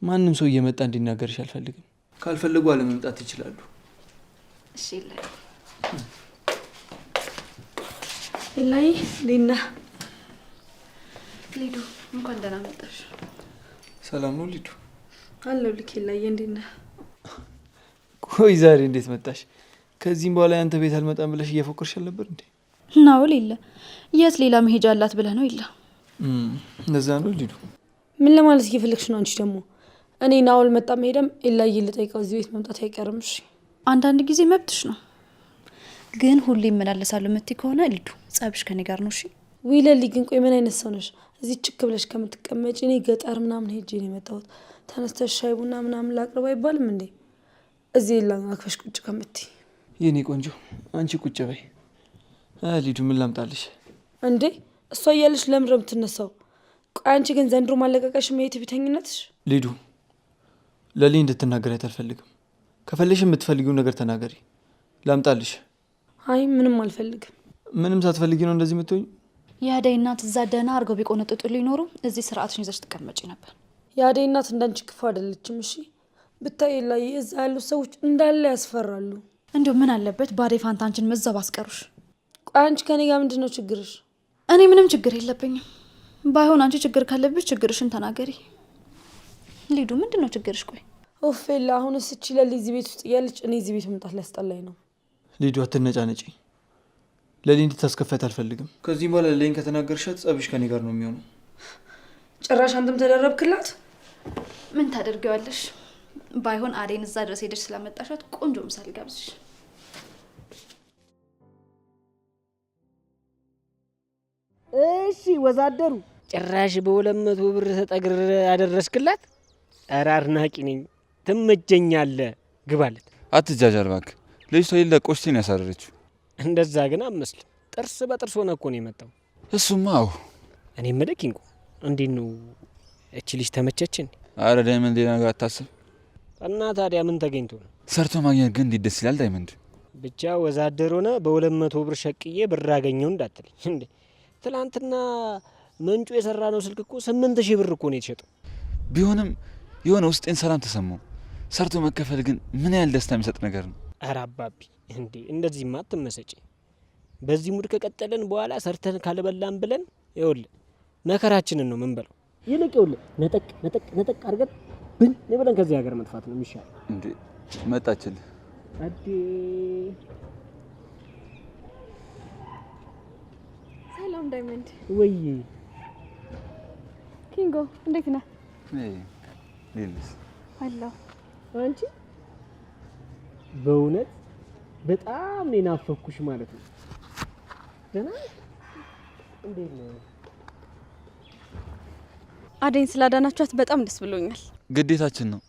ማንም ሰው እየመጣ እንዲናገርሽ አልፈልግም። ካልፈለጉ አለመምጣት ይችላሉ። እሺ ኤላዬ። ኤላዬ እንዴት ነህ? ሊዱ እንኳን ደህና መጣሽ። ሰላም ነው ሊዱ? አለሁልህ ኤላዬ፣ እንዴት ነህ? ቆይ ዛሬ እንዴት መጣሽ? ከዚህም በኋላ ያንተ ቤት አልመጣም ብለሽ እየፎከርሽ አልነበር እንዴ? ናውል የለ የት ሌላ መሄጃ አላት ብለህ ነው? የለ እንደዛ ነው ሊዱ። ምን ለማለት እየፈለግሽ ነው አንቺ ደግሞ? እኔ ናውል መጣም ሄደም ኤላዬ ልጠይቀው እዚህ ቤት መምጣት አይቀርም። እሺ አንዳንድ ጊዜ መብትሽ ነው፣ ግን ሁሌ እመላለሳለሁ የምትይ ከሆነ ሊዱ ጸብሽ ከኔ ጋር ነው። እሺ ውይ ለሊ ግን ቆይ ምን አይነት ሰው ነሽ? እዚህ ችክ ብለሽ ከምትቀመጪ እኔ ገጠር ምናምን ሄጄ ነው የመጣሁት። ተነስተሽ ሻይ ቡና ምናምን ላቅርብ አይባልም እንዴ? እዚህ ኤላን አክፈሽ ቁጭ ከምትይ። የኔ ቆንጆ አንቺ ቁጭ በይ። ሊዱ ምን ላምጣልሽ? እንዴ እሷ እያለሽ ለምን ነው የምትነሳው? ቆይ አንቺ ግን ዘንድሮ ማለቀቀሽም ይሄ ትዕቢተኝነትሽ። ሊዱ ለሊ እንድትናገሪያት አልፈልግም። ከፈለሽ የምትፈልጊውን ነገር ተናገሪ። ላምጣልሽ? አይ ምንም አልፈልግም። ምንም ሳትፈልጊ ነው እንደዚህ የምትሆኝ? የአደይ እናት እዛ ደህና አድርገው ቢቆነጥጡልኝ ኖሮ እዚህ ስርዓትሽን ይዘሽ ትቀመጪ ነበር። የአደይ እናት እንዳንቺ ክፉ አይደለችም። እሺ ብታይ ላይ እዛ ያሉት ሰዎች እንዳለ ያስፈራሉ። እንዲሁ ምን አለበት ባዴ ፋንታ አንቺን እዛው ባስቀሩሽ። ቆይ አንቺ ከኔ ጋር ምንድን ነው ችግርሽ? እኔ ምንም ችግር የለብኝም። ባይሆን አንቺ ችግር ካለብሽ ችግርሽን ተናገሪ። ሊዱ ምንድን ነው ችግርሽ? ቆይ ኦፌላ አሁንስ እቺ ለሊ እዚህ ቤት ውስጥ እያለች እኔ እዚህ ቤት መምጣት ሊያስጠላኝ ነው። ሊዱ አትነጫነጪ። ለሊ እንድታስከፋት አልፈልግም። ከዚህ በኋላ ለሊን ከተናገርሻት ጸብሽ ከኔ ጋር ነው የሚሆነው። ጭራሽ አንተም ተደረብክላት። ምን ታደርጊዋለሽ? ባይሆን አዴን እዛ ድረስ ሄደሽ ስላመጣሻት ቆንጆ ምሳ ልጋብዝሽ። እሺ ወዛደሩ ጭራሽ በ200 ብር ተጠግር ያደረስክላት። ኧረ አድናቂ ነኝ፣ ትመጀኛለህ። ግባለት። አትጃጃል እባክህ። ልጅቷ የሌለ ቆሽቴን ያሳረረችው። እንደዛ ግን አመስልም። ጥርስ በጥርስ ሆነ እኮ ነው የመጣው። እሱማ አዎ። እኔ የምልህ ኪንጎ፣ እንዴት ነው እቺ ልጅ ተመቸችን? አረ ዳይመንድ፣ ሌላ ነገር አታስብ። እና ታዲያ ምን ተገኝቶ ነው? ሰርቶ ማግኘት ግን እንዴት ደስ ይላል ዳይመንድ። ብቻ ወዛደር ሆነ በ200 ብር ሸቅዬ ብር አገኘው እንዳትለኝ እንዴ። ትላንትና ምንጩ የሰራ ነው ስልክ እኮ 8000 ብር እኮ ነው የተሸጠው። ቢሆንም የሆነ ውስጤን ሰላም ተሰማው። ሰርቶ መከፈል ግን ምን ያህል ደስታ የሚሰጥ ነገር ነው። ኧረ አባቢ እንዴ እንደዚህማ አትመሰጪ። በዚህ mood ከቀጠልን በኋላ ሰርተን ካልበላን ብለን ይኸውልህ መከራችንን ነው ምንበለው። ይልቅ ይኸውልህ ነጠቅ ነጠቅ ነጠቅ አድርገን ብን ብለን ከዚህ ሀገር መጥፋት ነው የሚሻለው። እንዴ መጣችልህ። አዴ ሰላም ዳይመንድ። ወይ ኪንጎ እንዴት ነህ? ሌልስ አለሁ። አንቺ በእውነት በጣም ነው የናፈኩሽ ማለት ነው። ደህና ነሽ? እንዴት ነው? አደይን ስላዳናችኋት በጣም ደስ ብሎኛል። ግዴታችን ነው።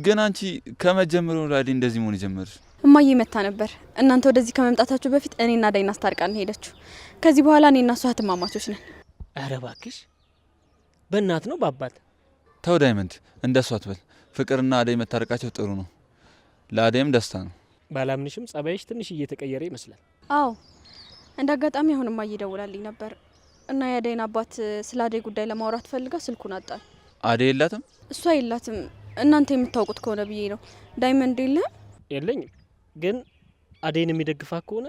ግን አንቺ ከመጀመሪያው ለአደይ እንደዚህ መሆን የጀመርሽ? እማዬ መታ ነበር። እናንተ ወደዚህ ከመምጣታችሁ በፊት እኔና አደይን አስታርቃን ሄደችው። ከዚህ በኋላ እኔና እሷ እህትማማቾች ነን። ኧረ እባክሽ በእናት ነው በአባት? ተው ዳይመንድ፣ እንደሷ አትበል። ፍቅርና አደይ መታረቃቸው ጥሩ ነው፣ ለአደይም ደስታ ነው። ባላምንሽም ጸባይሽ ትንሽ እየተቀየረ ይመስላል። አዎ እንደ አጋጣሚ አሁን እማዬ ደውላልኝ ነበር እና የአደይን አባት ስለ አደይ ጉዳይ ለማውራት ፈልጋ ስልኩን አጣል። አደይ የላትም? እሷ የላትም። እናንተ የምታውቁት ከሆነ ብዬ ነው። ዳይመንድ የለህም? የለኝም፣ ግን አደይን የሚደግፋት ከሆነ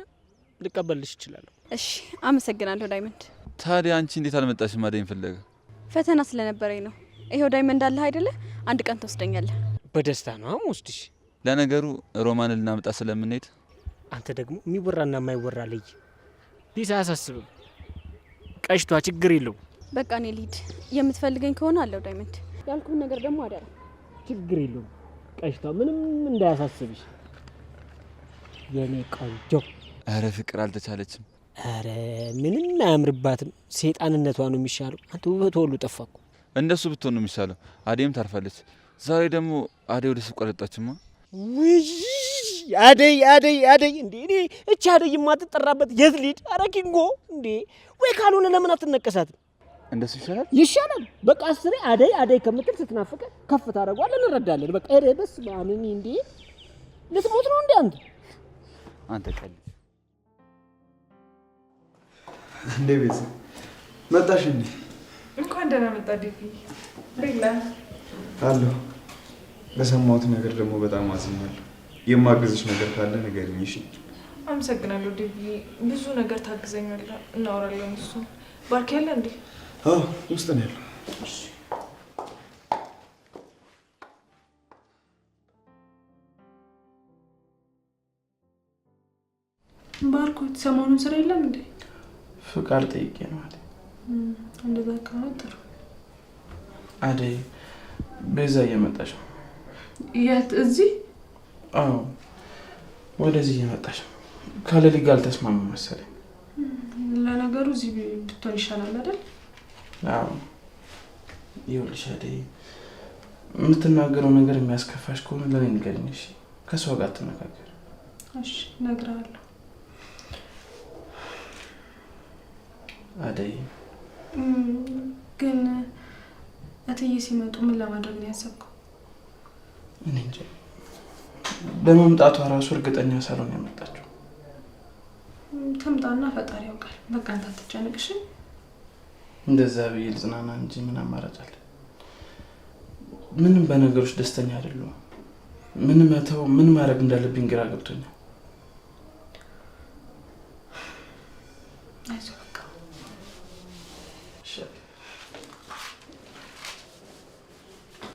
ልቀበልሽ እችላለሁ። እሺ አመሰግናለሁ ዳይመንድ። ታዲያ አንቺ እንዴት አልመጣሽም አደይን ፍለጋ? ፈተና ስለነበረኝ ነው። ይሄው ዳይመንድ አለህ አይደለ? አንድ ቀን ትወስደኛለህ። በደስታ ነው የምወስድሽ። ለነገሩ ሮማንን ልናመጣ ስለምንሄድ አንተ ደግሞ የሚወራና የማይወራ ለይ። peace አያሳስብም። ቀሽቷ ችግር የለውም። በቃ እኔ ልሂድ። የምትፈልገኝ ከሆነ አለው ዳይመንድ። ያልኩህን ነገር ደግሞ አደራ። ችግር የለውም ቀሽቷ፣ ምንም እንዳያሳስብሽ የኔ ቆንጆ። አረ ፍቅር አልተቻለችም። አረ ምንም አያምርባትም። ሴጣንነቷ ነው የሚሻለው። አንተ ውበቷ ሁሉ ጠፋ እኮ። እንደሱ ብትሆን ነው የሚሻለው። አደይም ታርፋለች። ዛሬ ደግሞ አደይ ወደ ሱቅ አልወጣችማ። ውይ አደይ አደይ አደይ! እንዴ እኔ እቺ አደይ የማትጠራበት የት ልሂድ? አረ ኪንጎ እንዴ! ወይ ካልሆነ ለምን አትነቀሳትም? እንደሱ ይሻላል ይሻላል። በቃ አስሬ አደይ አደይ ከምትል ስትናፍቀ ከፍ ታደርገዋለህ፣ እንረዳለን። በቃ ኧረ በስመ አብ! እንዴ ልትሞት ነው እንዴ አንተ? አንተ ቀልድ እንዴ ቤዛ መጣሽ እንዴ? እንኳን ደህና መጣ ዴቪ። ቤላ አለሁ። በሰማሁት ነገር ደግሞ በጣም አዝኛለሁ። የማግዝሽ ነገር ካለ ንገሪኝ። እሺ? አመሰግናለሁ ዴቪ። ብዙ ነገር ታግዘኛለህ፣ እናወራለን። እሱ ባርክ ያለ እንዴ? አዎ ውስጥ ነው ያለው። ባርኮት ሰሞኑን ስራ የለም እንዴ? ፍቃድ ጠይቄ ነው አለ። እንደዛ ከሆነ ጥሩ። አደይ ቤዛ እየመጣች ነው። የት? እዚህ? አዎ ወደዚህ እየመጣች ነው። ከሌሊ ጋር አልተስማሙም መሰለኝ። ለነገሩ እዚህ ብትሆን ይሻላል አይደል? አዎ ይኸውልሽ አደይ፣ የምትናገረው ነገር የሚያስከፋሽ ከሆነ ለእኔ ንገሪኝ እሺ? ከእሷ ጋር አትነጋገር። እሺ እነግርሃለሁ። አደይ ግን እትዬ ሲመጡ ምን ለማድረግ ነው ያሰብከው? እኔ እንጃ። በመምጣቷ ራሱ እርግጠኛ ሳልሆን ያመጣችው። ትምጣና ፈጣሪ ያውቃል። በቃ አንተ አትጨነቅ እሺ? እንደዛ ብዬ ልጽናና እንጂ ምን አማራጭ አለ? ምንም በነገሮች ደስተኛ አይደለሁም። ምን መተው ምን ማድረግ እንዳለብኝ ግራ ገብቶኛል። አይዞህ በቃ።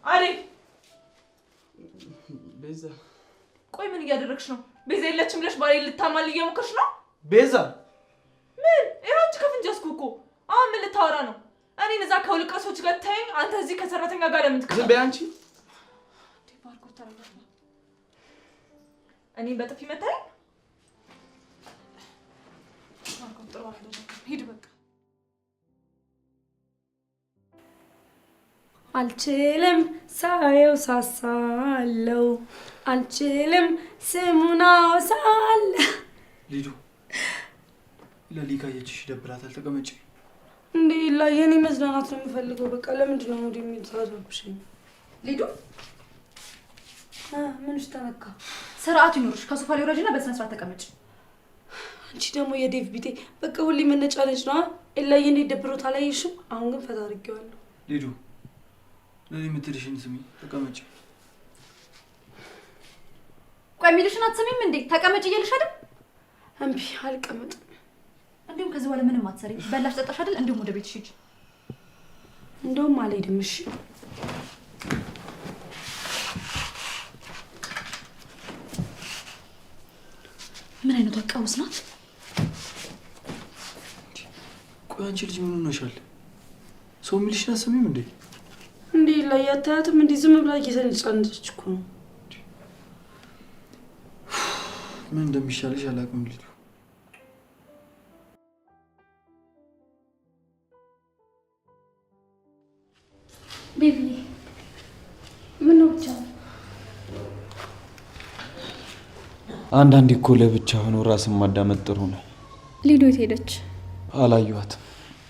አደይ ቤዛ፣ ቆይ ምን እያደረግሽ ነው? ቤዛ የለችም ብለሽ ባሌ ልታማል እየሞከርሽ ነው? ቤዛ ምን ይኸው እጅ ከፍንጅ ያዝኩ እኮ። አሁን ምን ልታወራ ነው? እኔን እዛ ከውልቀሶች ጋር ታይኝ፣ አንተ እዚህ ከሰራተኛ ጋር ለምን ትከታለህ? ዝም በይ አንቺ። እኔን በጥፊ መታኝ። ባርኮት ጥሩ አይደለም። ሂድ በቃ። አልችልም ሳየው ሳሳለው፣ አልችልም ስሙን አወሳለሁ። ሊዱ ለሊ ካየችሽ ይደብራታል። ተቀመጪ። እንዴ ላ የኔ መዝናናት ነው የምፈልገው። በቃ ለምንድን ነው mood የምታስብሽኝ? ሊዱ ምንሽ ተነካ? ስርዓት ይኑርሽ። ከሶፋ ላይ ውረጂና በስነ ስርዓት ተቀመጭ። አንቺ ደግሞ የዴቭ ቢጤ በቃ ሁሌ መነጫነጭ ነዋ። ኤላዬ እንዴት ደብሮት አላየሽም? አሁን ግን ፈታ አድርጌዋለሁ። ሊዱ ለሊ የምትልሽን ስሚ፣ ተቀመጪ። ቆይ የሚልሽን አትሰሚም እንዴ? ተቀመጭ እያልሽ አይደል? እምቢ አልቀመጥም። እንዲሁም ከዚህ በኋላ ምንም አትሰሪም። በላሽ ጠጣሽ አይደል? እንዲሁም ወደ ቤትሽ ሂጂ። እንደውም አልሄድም። እሺ ምን አይነቷ ቀውስ ናት? ቆይ አንቺ ልጅ ምን ሆነሻል? ሰው የሚልሽን አትሰሚም እንዴ? እንዴ ላይ አታያትም? እንዴ ዝም ብላ እየተነጫነጨች እኮ ነው። ምን እንደሚሻልሽ አላውቅም ሊዱ። ቤቢ ምን ነው ብቻ? አንዳንዴ እኮ ለብቻ ሆኖ ራስን ማዳመጥ ጥሩ ነው። ሊዱ የት ሄደች? አላየኋትም።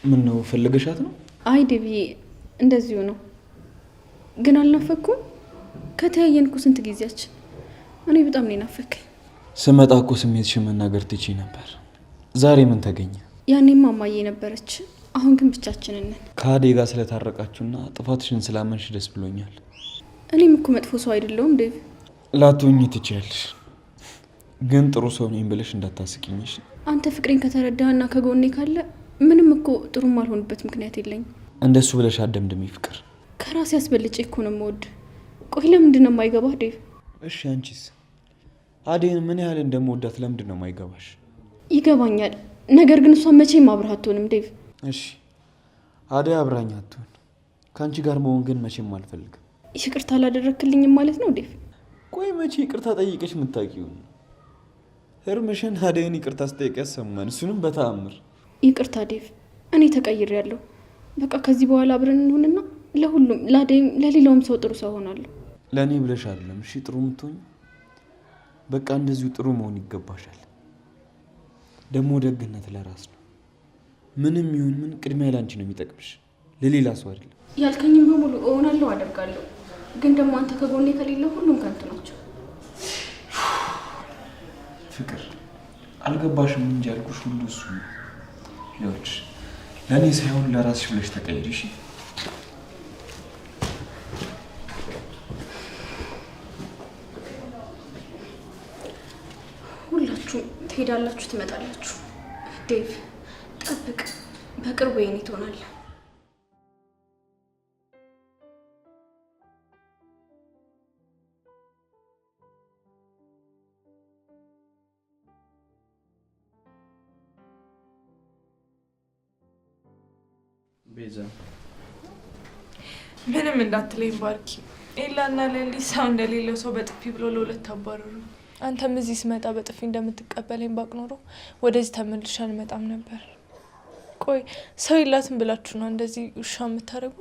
ምን ነው ፈልገሻት ነው? አይ ዴቪዬ እንደዚሁ ነው። ግን አልናፈኩም? ከተያየን እኮ ስንት ጊዜያችን። እኔ በጣም ነው የናፈከኝ። ስመጣ እኮ ስሜትሽን መናገር ትችይ ነበር። ዛሬ ምን ተገኘ? ያኔማ እማዬ ነበረች። አሁን ግን ብቻችንን ነን። ከአዴ ጋር ስለታረቃችሁና ጥፋትሽን ስላመንሽ ደስ ብሎኛል። እኔም እኮ መጥፎ ሰው አይደለሁም ዴቭ። ላትሆኚ ትችያለሽ፣ ግን ጥሩ ሰው ነኝ ብለሽ እንዳታስቂኝሽ። አንተ ፍቅሬን ከተረዳህና ከጎኔ ካለ ምንም እኮ ጥሩ ማልሆንበት ምክንያት የለኝም። እንደሱ ብለሽ አደምድሚ ፍቅር። ከራሴ አስበልጬ እኮ ነው የምወድ። ቆይ ለምንድን ነው የማይገባህ ዴቭ? እሺ አንቺስ አዴን ምን ያህል እንደምወዳት ለምንድን ነው የማይገባሽ? ይገባኛል፣ ነገር ግን እሷ መቼም አብረህ አትሆንም ዴቭ። እሺ አዴ አብራኝ አትሆን፣ ከአንቺ ጋር መሆን ግን መቼም አልፈልግም። ይቅርታ አላደረክልኝም ማለት ነው ዴቭ? ቆይ መቼ ይቅርታ ጠይቀሽ የምታውቂው? እርምሽን አዴን ይቅርታ ስጠይቅ ያሰማን፣ እሱንም በተአምር። ይቅርታ ዴቭ፣ እኔ ተቀይሬያለሁ። በቃ ከዚህ በኋላ አብረን እንሆንና ለሁሉም ለአዴም ለሌላውም ሰው ጥሩ ሰው ሆናለሁ። ለእኔ ብለሽ አይደለም እሺ ጥሩ የምትሆኝ። በቃ እንደዚሁ ጥሩ መሆን ይገባሻል። ደግሞ ደግነት ለራስ ነው። ምንም ይሁን ምን ቅድሚያ ላንቺ ነው የሚጠቅምሽ፣ ለሌላ ሰው አይደለም። ያልከኝም በሙሉ እሆናለሁ፣ አደርጋለሁ። ግን ደግሞ አንተ ከጎኔ ከሌለ ሁሉም ከንቱ ናቸው። ፍቅር አልገባሽም እንጂ ያልኩሽ ሁሉ እሱ ነው። ይኸውልሽ ለእኔ ሳይሆን ለራስሽ ብለሽ ተቀይሪ እሺ። ሁላችሁም ትሄዳላችሁ፣ ትመጣላችሁ። ዴቭ ጠብቅ፣ በቅርቡ የኔ ትሆናለህ። ቤዛ ምንም እንዳትለኝ ባርኪ። ኤላና ለሊ ሰው እንደሌለው ሰው በጥፊ ብሎ ለሁለት አባረሩ። አንተም እዚህ ስመጣ በጥፊ እንደምትቀበለኝ ባቅ ኖሮ ወደዚህ ተመልሼ አልመጣም ነበር። ቆይ ሰው የላትም ብላችሁ ነው እንደዚህ ውሻ የምታደርጉ?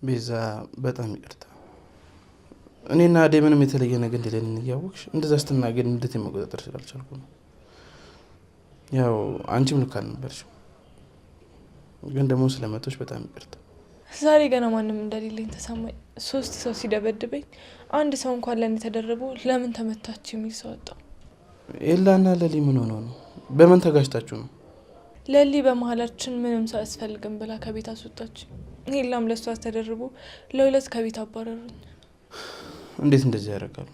ቤዛ በጣም ይቅርታ። እኔና አዴ ምንም የተለየ ነገር እንደሌለን እያወቅሽ እንደዛ ስትናገር እንዴት መቆጣጠር ስላልቻልኩ ነው። ያው አንቺም ልክ አልነበርሽም፣ ግን ደግሞ ስለመቶሽ በጣም ይቅርታ። ዛሬ ገና ማንም እንደሌለኝ ተሰማኝ። 3 ሰው ሲደበድበኝ አንድ ሰው እንኳን ለኔ ተደርቦ ለምን ተመታች የሚል ሰው አጣሁ። ኤላና ለሊ ምን ሆነው ነው? በምን ተጋጭታችሁ ነው? ለሊ በመሀላችን ምንም ሰው አያስፈልግም ብላ ከቤት አስወጣች። ኤላም ለሷ ተደርቦ ለሁለት ከቤት አባረሩኝ። እንዴት እንደዚህ ያደርጋሉ?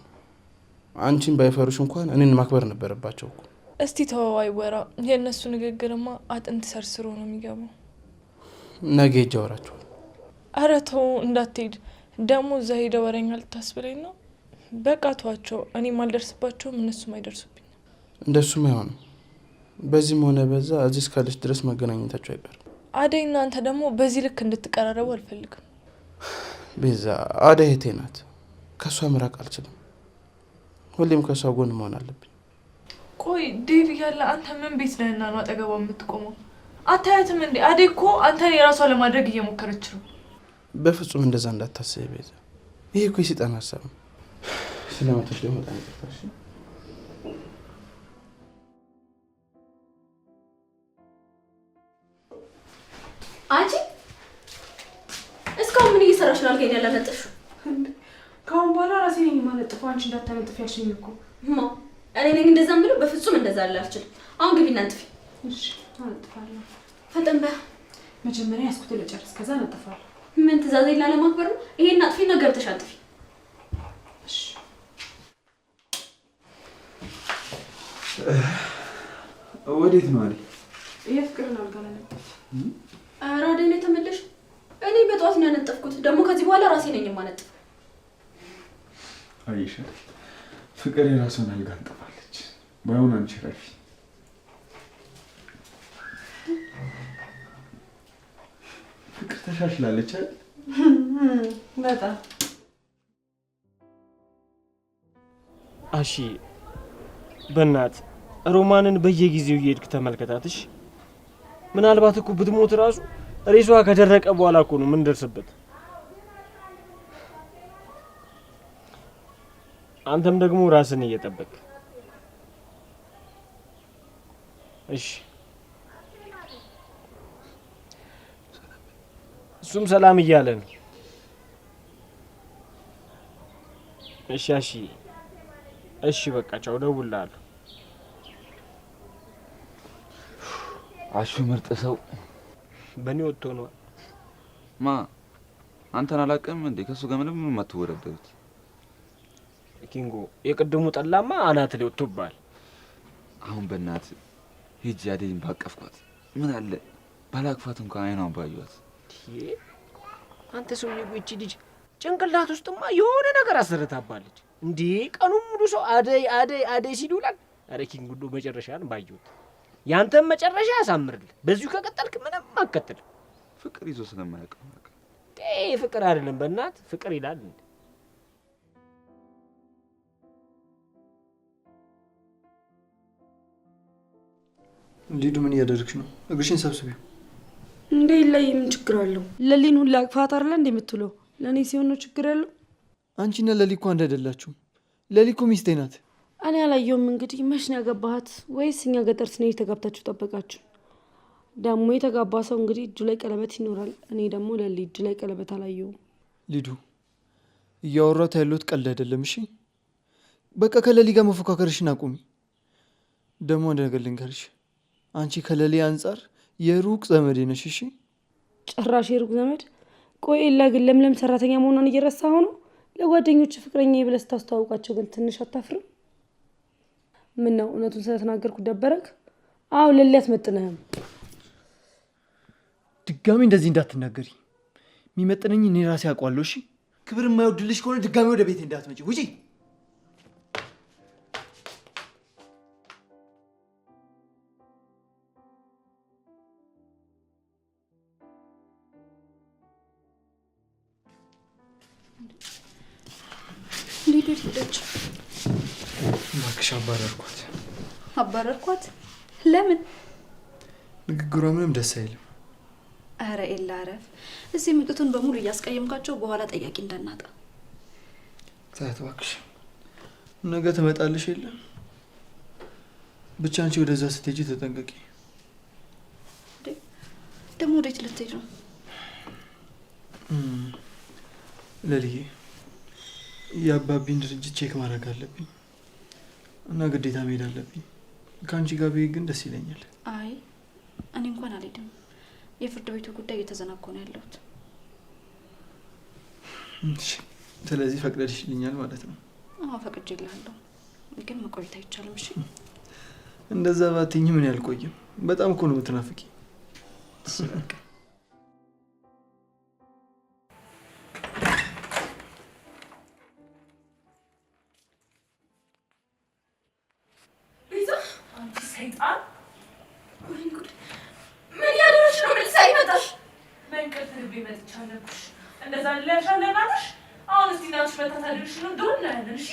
አንቺን ባይፈሩሽ እንኳን እኔን ማክበር ነበረባቸው እኮ። እስቲ ተወው አይወራ። የእነሱ ንግግርማ አጥንት ሰርስሮ ነው የሚገባው። ነገ ሄጄ አወራቸዋለሁ። ኧረ ተው እንዳትሄድ። ደግሞ እዛ ሄደ ወሬኛ ልታስብለኝ ነው። በቃ ተዋቸው። እኔም አልደርስባቸውም እነሱም አይደርሱብኝም። እንደሱም አይሆንም። በዚህም ሆነ በዛ እዚህ እስካለች ድረስ መገናኘታቸው አይቀርም። አደይ እና አንተ ደግሞ በዚህ ልክ እንድትቀራረቡ አልፈልግም። ቤዛ፣ አደይ እህቴ ናት። ከእሷ መራቅ አልችልም። ሁሌም ከእሷ ጎን መሆን አለብኝ። ቆይ ዴቭ እያለ አንተ ምን ቤት ነህና ነው አጠገቧ የምትቆመው? አታያትም እንዴ? አደይ እኮ አንተን የራሷ ለማድረግ እየሞከረች ነው። በፍጹም እንደዛ እንዳታስቢ ቤዛ። ይሄ እኮ የሰይጣን ሀሳብ ነው። ስለመቶች ደግሞ በጣም ይቅርታ። እሺ? አንቺ እስካሁን ምን እየሰራሽ ነው? አልጋዬን ያላነጠፍሽው? ከአሁን በኋላ ራሴ ነኝ የማነጥፈው። አንቺ እንዳታነጥፊ ያልሽኝ እኮ። ማ እኔ ነኝ እንደዛ የምለው? በፍጹም እንደዛ ልል አልችልም። አሁን ግቢና አንጥፊ። እሺ አነጥፋለሁ። ፈጠን በያ። መጀመሪያ ያዝኩትን ልጨርስ፣ ከዛ አነጥፋለሁ። ምን ትእዛዜን ላለማክበር ነው? ይሄን አጥፊና ገብተሽ አንጥፊ። እሺ። ወዴት ነው አለ? የፍቅርን አልጋ ላነጥፍ። ኧረ አደይ ነው የተመለስሽው? እኔ በጠዋት ነው ያነጠፍኩት። ደግሞ ከዚህ በኋላ ራሴ ነኝ የማነጥፈው። አየሽ፣ ፍቅር የራሷን አልጋ አንጥፋለች። ባይሆን አንቺ ረፊ። ፍቅር ተሻሽላለች አይደል? በጣም። አሺ በእናት ሮማንን በየጊዜው እየሄድክ ተመልከታትሽ። ምናልባት እኮ ብትሞት ራሱ ሬሷ ከደረቀ በኋላ እኮ ነው የምንደርስበት። አንተም ደግሞ ራስን እየጠበቅ እሺ። እሱም ሰላም እያለ ነው። እሺ አሺ፣ እሺ በቃ ቻው፣ እደውልልሃለሁ። አሹ ምርጥ ሰው። በእኔ ወጥቶ ነው። ማ አንተን አላውቅም እንዴ? ከእሱ ጋር ምንም የማትወዳደሩት። ኪንጎ የቅድሙ ጠላማ አናት ላይ ወጥቶብሃል። አሁን በእናት ሂጅ አደይን ባቀፍኳት ምን አለ ባላቅፋት እንኳን አይኗን ባዩት። አንተ ሰውዬ እኮ ይቺ ልጅ ጭንቅላት ውስጥማ የሆነ ነገር አሰርታባለች። እንዴ ቀኑን ሙሉ ሰው አደይ አደይ አደይ ሲል ይውላል። ኧረ ኪንጎ እንደው መጨረሻን ባየሁት። ያንተን መጨረሻ ያሳምርልህ። በዚሁ ከቀጠልክ ምንም አትቀጥልም። ፍቅር ይዞ ስለማያውቅ ነው በቃ። ፍቅር አይደለም በእናት ፍቅር ይላል እንዴ? ሊዱ ምን እያደረግሽ ነው? እግርሽን ሰብስቢው። እንዴ ላይ ምን ችግር አለው? ለሊን ሁላ አቅፋት አይደለ እንዴ የምትውለው? ለኔ ሲሆን ነው ችግር ያለው? አንቺና ለሊ እኮ አንድ አይደላችሁም። ለሊ እኮ ሚስቴ ናት። እኔ አላየሁም። እንግዲህ መች ነው ያገባሃት? ወይስ እኛ ገጠር ስንሄድ ተጋብታችሁ ጠበቃችሁ? ደግሞ የተጋባ ሰው እንግዲህ እጁ ላይ ቀለበት ይኖራል። እኔ ደግሞ ለሊ እጁ ላይ ቀለበት አላየሁም። ሊዱ እያወራሁት ያለሁት ቀልድ አይደለም። እሺ በቃ ከለሊ ጋር መፎካከርሽን አቁሚ። ደግሞ አንድ ነገር ልንገርሽ፣ አንቺ ከለሊ አንጻር የሩቅ ዘመዴ ነሽ። እሺ ጭራሽ የሩቅ ዘመድ? ቆይ ኤላ ግን ለምለም ሰራተኛ መሆኗን እየረሳኸው ነው? ለጓደኞች ፍቅረኛ ብለህ ስታስተዋውቃቸው ግን ትንሽ አታፍርም? ምን ነው እውነቱን ስለተናገርኩ ደበረክ? አዎ ለሊ አትመጥንህም። ድጋሚ እንደዚህ እንዳትናገሪ። የሚመጥነኝ እኔ ራሴ አውቀዋለሁ። እሺ ክብር የማይወድልሽ ከሆነ ድጋሚ ወደ ቤቴ እንዳትመጪ። ውጪ። ሊዱ የት ሄደች? እባክሽ አባረርኳት። አባረርኳት? ለምን? ንግግሯ ምንም ደስ አይልም። ኧረ ኤላ አረፍ። እዚህ የመጡትን በሙሉ እያስቀየምካቸው በኋላ ጠያቂ እንዳናጣ። ተያት እባክሽ። ነገ ትመጣልሽ የለም? ብቻ አንቺ ወደዛ ስትሄጂ ተጠንቀቂ። እንዴ ደግሞ ወዴት ልትሄድ ነው? ለልዬ የአባቢን ድርጅት check ማድረግ አለብኝ እና ግዴታ መሄድ አለብኝ። ከአንቺ ጋር ብሄድ ግን ደስ ይለኛል። አይ እኔ እንኳን አልሄድም። የፍርድ ቤቱ ጉዳይ እየተዘናጋሁ ነው ያለሁት። እሺ ስለዚህ ፈቅደሽልኛል ማለት ነው? አዎ ፈቅጄልሃለሁ፣ ግን መቆየት አይቻልም። እሺ እንደዛ ባትይኝ ምን ያልቆይም። በጣም እኮ ነው የምትናፍቂ። በቃ ቤዛ፣ አንቺ ሰይጣን! ወይኔ ጉድ! ምን እያደረግሽ ነው? ምን ሳይመጣሽ በእንቅልፍ ልቤ መጥቻለሁ። እንደዛ ልለሻለ እናትሽ። አሁን እስቲ እናትሽ መታ ታድርሽ ነው እንደሆነ እናያለን። እሺ